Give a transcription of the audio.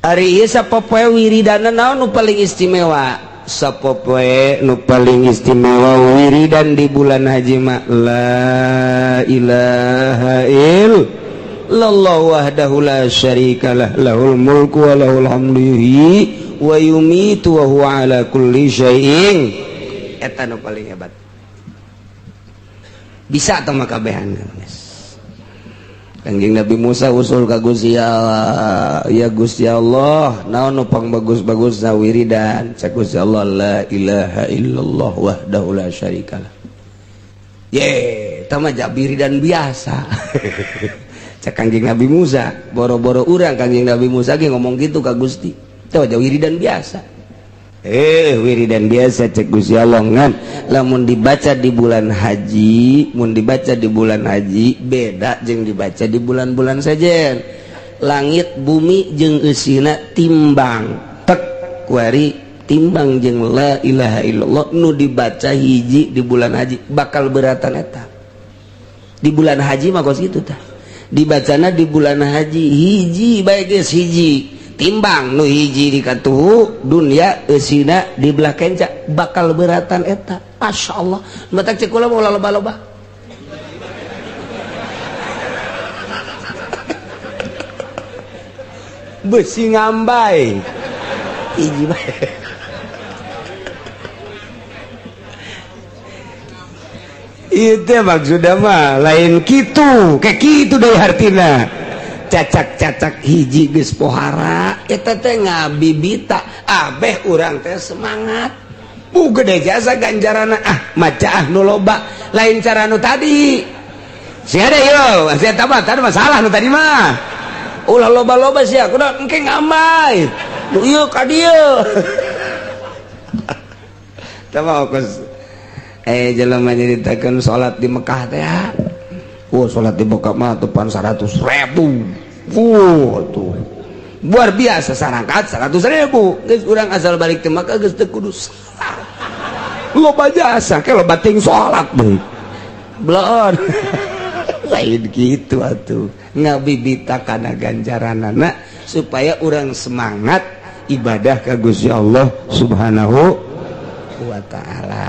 Ari ieu sapopoe wiridana naon nu paling istimewa? Sapopoe nu paling istimewa wiridan di bulan haji mah la ilaha illallah wahdahu la syarikalah lahul mulku wa lahul hamdu yuhyi wa yumitu wa huwa ala kulli syai'in. Eta nu paling hebat. Bisa atau mah kabehan. Kanjeng Nabi Musa usul ka Gusti Allah, ya Gusti Allah, naon nu pang bagus-bagus na wiridan? Cak Gusti Allah, la ilaha illallah wahdahu la syarikalah. Ye, eta mah wiridan biasa. Cak Kanjeng Nabi Musa, boro-boro urang, Kanjeng Nabi Musa ge ngomong gitu ka Gusti. Teh wiridan biasa. Wiridan biasa cek Gusti Allah, ngan lamun dibaca di bulan haji, mun dibaca di bulan haji beda jeung dibaca di bulan-bulan saja. Langit bumi jeung eusina timbang tek kuari timbang jeung la ilaha illallah nu dibaca hiji di bulan haji bakal beratan eta. Di bulan haji mah kos kitu tah. Dibacana di bulan haji hiji bae geus hiji timbang nu hiji di katuhu dunia eusina di belah kenca bakal beratan eta. Masya Allah, matak cek kula mau loba-loba besi ngambai hiji bae. Itu maksudnya mah lain kitu, kayak kitu dari hartina. Cacak-cacak hiji geus pohara eta teh ngabibita abeh urang teh semangat. Bu gede jasa ganjarana ah maca ah nu loba lain cara nu tadi. Sia ada yo, sia tah tadi masalah nu tadi mah. Ulah loba-loba sia kudu engke ngambai. Nu ieu ka dieu. Tah mah kos jelema nyaritakeun salat di Mekah teh. Wah, salat di Mekah mah tepan 100.000. Wah, tuh luar biasa sarangkat 100.000. Geus urang asal balik ke Mekah geus teu kudu salat. Loba jasa ke loba ting salat deui. Bloon. Lain gitu atuh. Ngabibita kana ganjaranana supaya urang semangat ibadah ka Gusti Allah Subhanahu wa taala.